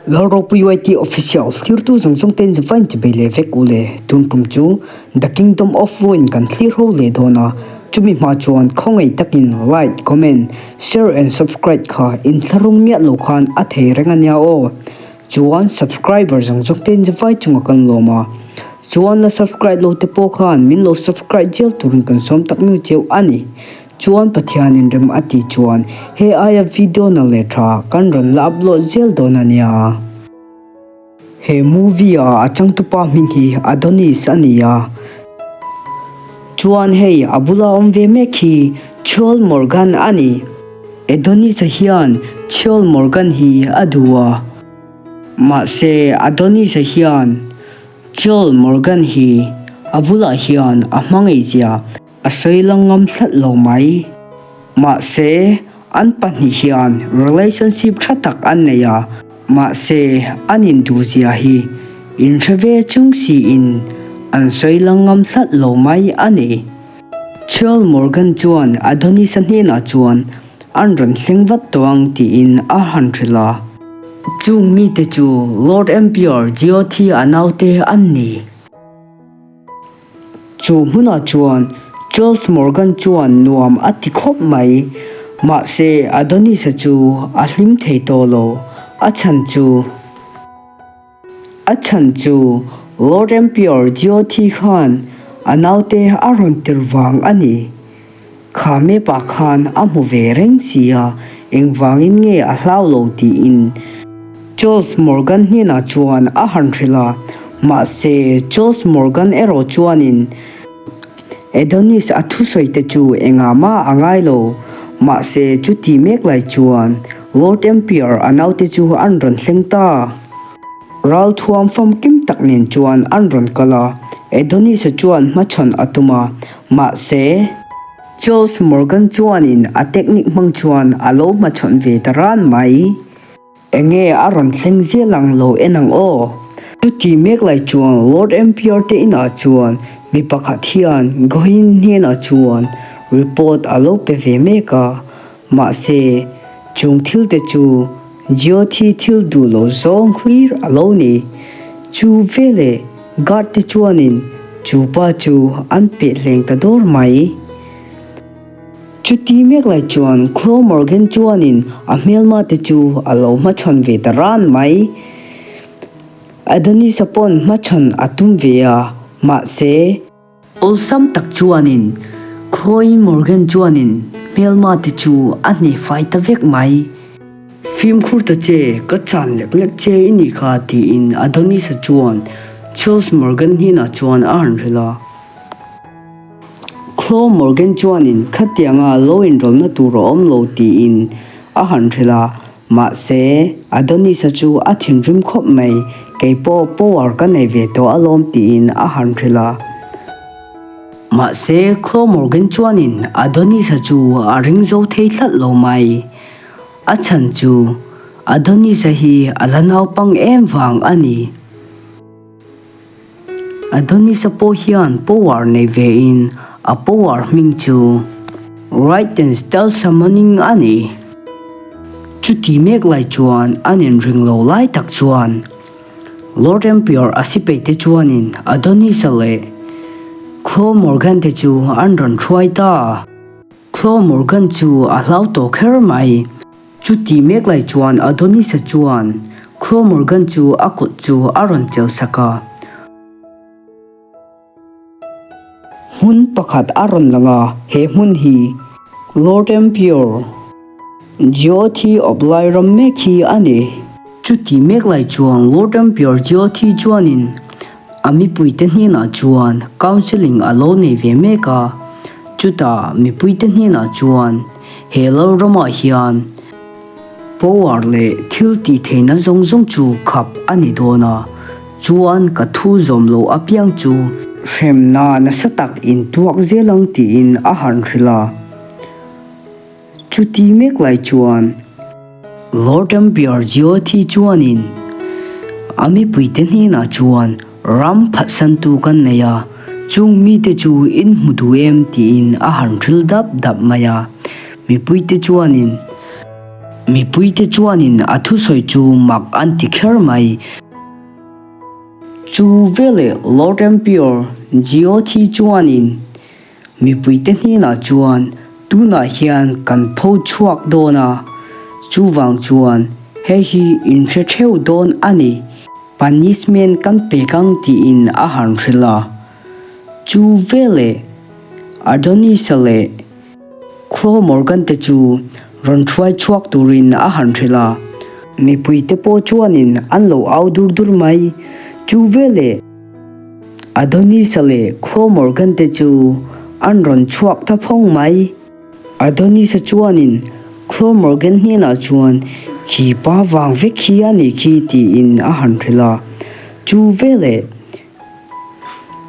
Lalropui YT Official thlirtu zawng zawng ten zavain chibei leh vek u le. Tun tum chu The Kingdom of Ruin kan thlir ho leh dawn a, chumi hma chuan khawngaih takin like, comment, share and subscribe kha inthlahrung miah lo khan a thei reng a nia aw. Chuan subscriber zawng zawng ten zavai chunga kan lawm a, chuan la subscribe lo te pawh khan min lo subscribe zel turin kan sawm tak miu cheu a ni. Chuan Pathianin rem a tih chuan he aia video na leh tha kan rawn la upload zel dawn a nia. He movie a a changtupa hming hi Adonis a ni a. Chuan hei a bula awm ve mek hi Cheol Morgan a ni. Adonis-a hian Cheol Morgan hi a duh a. Mahse Adonis-a hian Cheol Morgan hi a bulah hian a hmangaih zia A sawi lang ngam hlat lo mai. Mahse, an pahnih hian relationship tha tak an nei a, mahse an induhzia hi inhre ve chung siin an sawi lang ngam hlat lo mai a ni. Cheryl Morgan chuan Adonis-a hnenah chuan an rawn thleng vat tawh ang tiin a han hrilh a. Chung mite chu Lord Emperor Geothi-a naute an ni. Chu hmunah chuan Charles Morgan chuan nuam a ti khawp mai. Mahse, Adonis-a chu a hlim thei tawh lo. A chhan chu. A chhan chu Lord Emperor Geothi khan a naute a rawn tir vang a ni. Kha mepa khan a hmu ve reng si a, engvangin nge a hlau lo tiin Charles Morgan hnenah chuan a han hrilh a, mahse Charles Morgan erawh chuanin Adonis a thusawi te chu engah mah a ngai lo, mahse chuti mek lai chuan Lord Emperor a naute chu an rawn thleng ta. Ralthuam famkim tak nen chuan an rawn kal a, Adonis-a chuan hmachhawn a tum a, Mahse, Charles Morgan chuanin a technique hmang chuan a lo hmachhawn ve ta ran mai. Enge a rawn thleng zel ang lo en ang aw. Chuti mek lai chuan Lord Emperor te inah chuan mi pakhat hian Gohin hnenah chuan report a lo pe ve mek a. Mahse, chung thil te chu Jyoti thil duh lo zawng hlir a lo ni. Chu veleh guard te chuanin chu pa chu an peh hleng ta dawr mai. Chuti mek lai chuan Claw Morgan chuanin a hmelma te chu a lo hmachhawn ve ta ran mai. Adonis-a pawn hmachhawn a tum ve a, mahse, Awlsam tak chuanin Chloe Morgan chuanin hmelma te chu a hneh fai ta vek mai. Fimkhur ta che, ka chan lek lek che i nih kha tiin Adonis-a chuan Charles Morgan hnenah chuan a han hrilh a. Chloe Morgan chuanin khatianga lo inrawlna tur a awm lo tiin a han hrilh a, Mahse, Adonis-a chu a thinrim khawp mai, Kei pawh power ka nei ve tawh alawm tiin a han hrilh a. Mahse, Claw Morgan chuanin Adonis-a chu a ring zo thei tlat lo mai. A chhan chu Adonis-a hi a la naupang em vang a ni. Adonis-a pawh hian power nei vein a power hming chu Right and Style Summoning a ni. Chuti mek lai chuan an inring lo lai tak chuan Lord Emperor a sipai te chuanin Adonis-a leh Claw Morgan te chu an rawn hruai ta. Claw Morgan chu a hlau tawh kher mai. Chuti mek lai chuan Adonis-a chuan Claw Morgan chu a kut chu a rawn chelh sak a. Hmun pakhat a rawn lang a, he hmun hi Lord Emperor Jyoti of Lairam mek hi a ni. Chuti mek lai chuan Lord Emperor Jyoti chuanin a mipuite hnenah chuan counselling a lo nei ve mek a, chutah mipuite hnenah chuan He lo ramah hian power leh thil tih theihna zawng zawng chu khap a ni dawn a, chuan ka thu zawm lo apiang chu hremna nasa tak in tuak zel ang tiin a han hrilh a. Chuti mek lai chuan Lord Emperor Jyoti chuanin a mipuite hnenah chuan ram phatsantu kan nei a, chung mite chu in hmu duh em tiin a han hrilh dap dap mai a. Mipuite chuanin. Mipuite chuanin a thusawi chu mak an ti kher mai. Chu veleh Lord Emperor Jiothi chuanin mipuite hnenah chuan tunah hian kan pho chhuak dawn a, chuvang chuan hei hi in hre theuh dawn a ni, punishment kan pek ang tiin a han hrilh a. Chu veleh Adonis-a leh Khaw Morgan te chu rawn hruai chhuak turin a han hrilh a, mipuite pawh chuanin an lo au dur dur mai. Chu veleh Adonis-a leh Khaw Morgan te chu an rawn chhuak ta phawng mai. Adonis-a chuanin Khaw Morgan hnenah chuan khi pa vang vek hi a nih khi tiin a han hrilh a. Chu veleh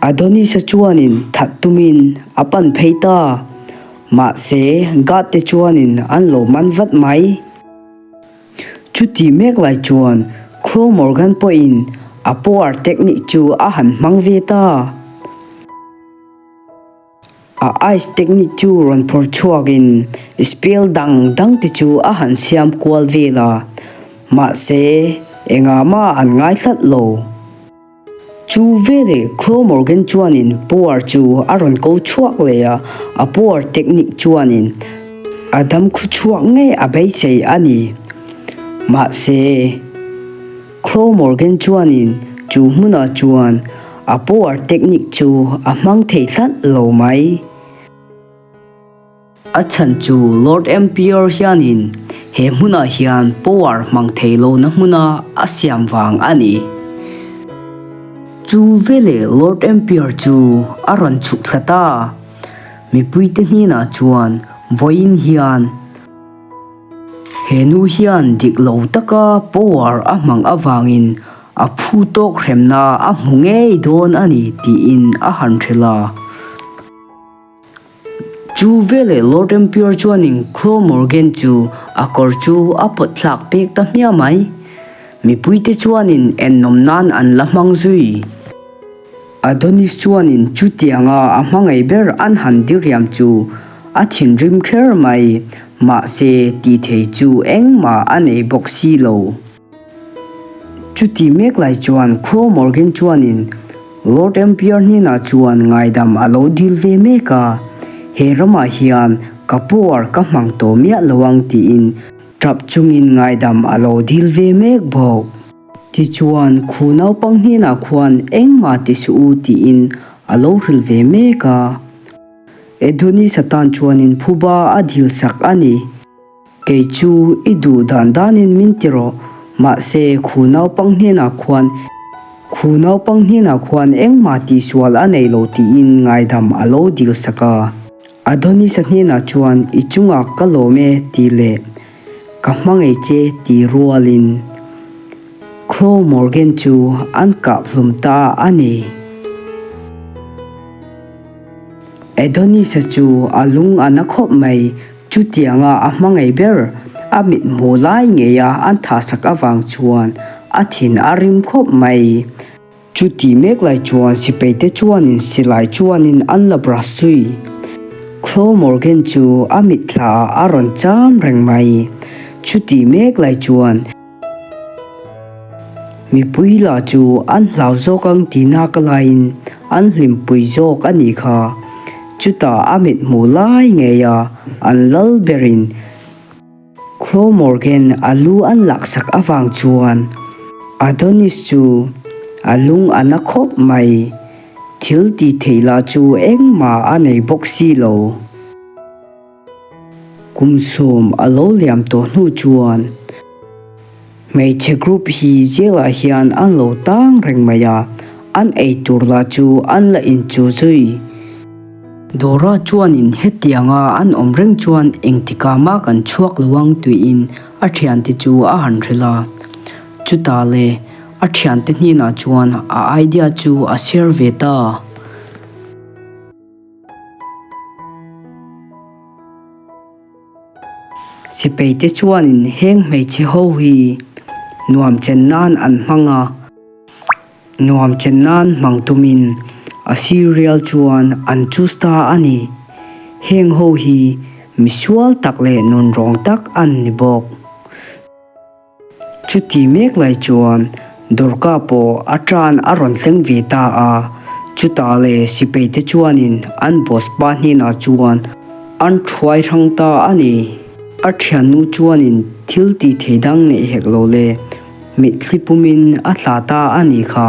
Adonis-a chuanin that tumin a pan phei ta. Mahse, guard te chuanin an lo man vat mai. Chuti mek lai chuan Claw Morgan pawhin a power technique chu a han hmang ve ta. A ice technique chu rawn phawrh chhuakin spell dang dang te chu a han siam kual vel a, mahse engah mah an ngai hlat lo. Chu veleh Claw Morgan chuanin power chu a rawn ko chhuak leh a, a power technique chuanin a dam khu chhuak ngei a beisei a ni. Mahse. Claw Morgan chuanin chu hmunah chuan a power technique chu a hmang thei hlat lo mai. A chhan chu Lord Emperor hianin he hmunah hian power hmang thei lohna hmuna a siam vang a ni. Chu veleh Lord Emperor chu a rawn chhuk thla ta. Mipuite hnenah chuan vawiin hian. He nu hian dik lo taka power a hmang avangin a phu tawk hremna a hmu ngei dawn a ni tiin a han hrilh a. Chu veleh Lord Emperor chuanin Claw Morgan chu a kawr chu a pawt thlak pek ta hmiah mai. Mipuite chuanin ennawm nan an la hmang zui. Adonis chuanin chutianga a hmangaih ber an han diriam chu a thinrim kher mai, mahse tih thei chu engmah a nei bawk si lo. Chuti mek lai chuan Khaw Morgan chuanin Lord Emperor hnenah chuan ngaidam a lo dil ve mek a, he ramah hian ka power ka hmang tawh miah lo ang tiin tap chungin ngaidam a lo dil ve mek bawk. Tichuan, khu naupang hnenah khuan engmah ti suh u tiin a lo hrilh ve mek a. Adonis atan chuanin phuba a dil sak a ni. Kei chu i duh dan danin min ti rawh, mahse khu naupang hnenah khuan khu naupang hnenah khuan engmah tihsual a nei lo tiin ngaidam a lo dil sak a. Adonis-a hnenah chuan i chungah ka lawm e tih leh Ka hmangaih che ti rualin Claw Morgan chu an kah hlum ta a ni. Adonis-a chu a lung a na khawp mai, chutianga a hmangaih ber a mit hmuh lai ngeia an thahsak avang chuan a thin a rim khawp mai. Chuti mek lai chuan sipaite chuanin silai chuanin an la brush zui. Claw Morgan chu a mitthla ah a rawn cham reng mai. Chuti mek lai chuan mipui lah chu an hlau zawk ang tih nak laiin an hlimpui zawk a nih kha. Chutah a mithmuh lai ngei a an lal berin. Claw Morgan a lu an laksak avang chuan Adonis chu a lung a na khawp mai. Thil tih theih lah chu engmah a nei bawk si lo. Kum sawm a lo liam tawh hnu chuan hmeichhe group hi jail ah hian an lo tang reng mai a, an ei tur lah chu an la inchuh zui. Dora chuanin hetianga an awm reng chuan engtikah mah kan chhuak lo ang tuiin a thiante chu a han hrilh a. Chutah le a thiante hnenah chuan a idea chu a share ve ta. Sipaite chuanin heng hmeichhe ho hi nuam chen nan an hmang a. Nuam chen nan hmang tumin a serial chuan an choose ta a ni. Heng ho hi misual tak leh nunrawng tak an ni bawk. Chuti mek lai chuan Dorka pawh a tan a rawn thleng ve ta a, chutah le sipai te chuanin an boss pa hnenah chuan an thuai hrang ta a ni. A thiannu chuanin thil tih thei dang neih hek lo le mitthli pumin a thla ta a nih kha.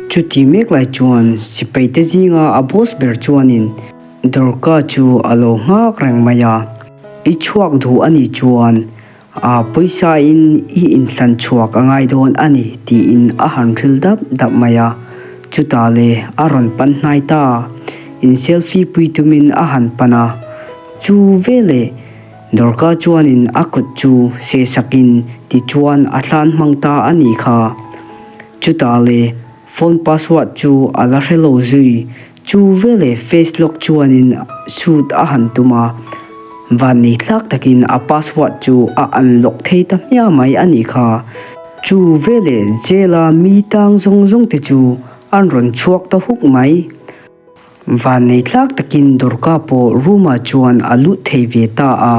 Chuti mek lai chuan sipai te zinga a boss ber chuanin Dorka chu a lo nghak reng mai a, I chhuak duh a nih chuan A pawisa in i inhlan chhuak a ngai dawn a ni tiin a han hril dap dap mai a, chutah le a rawn pan hnai ta. In selfie pui tumin a han pan a, chu veleh Dorka chuanin a kut chu se sakin tichuan a thlan hmang ta a nih kha. Chutah le phone password chu a la hre lo zui. Chu veleh face lock chuanin suit a han tum a, vannei tlak takin a password chu a unlock thei ta hmiah mai a nih kha. Chu veleh jail a mi tang zawng zawng te chu an rawn chhuak ta huk mai. Vannei tlak takin Durga pawh room ah chuan a lut thei ve ta a,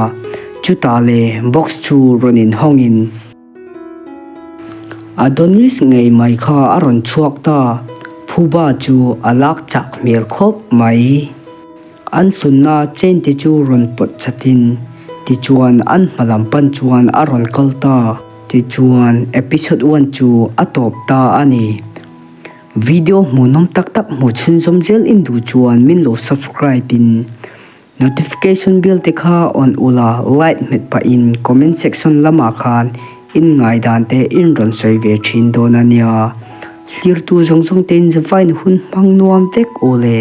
chutah le box chu rawn inhawngin. Adonis ngei mai kha a rawn chhuak ta, phuba chu a lak chak hmel khawp mai. An hlunna chain te chu rawn pawt chatin tichuan an hma lam pan chuan a rawn kal ta. Tichuan episode one chu a tawp ta a ni. Video hmuhnawm tak tak hmuh chhunzawm zel in duh chuan min lo subscribe in Notification bell te kha on ula like hmet pahin comment section lamah khan in ngaidan te in rawn sawi ve thin dawn a nia. Hlirtu zawng zawng te in zavain hun hmang nuam vek aw le.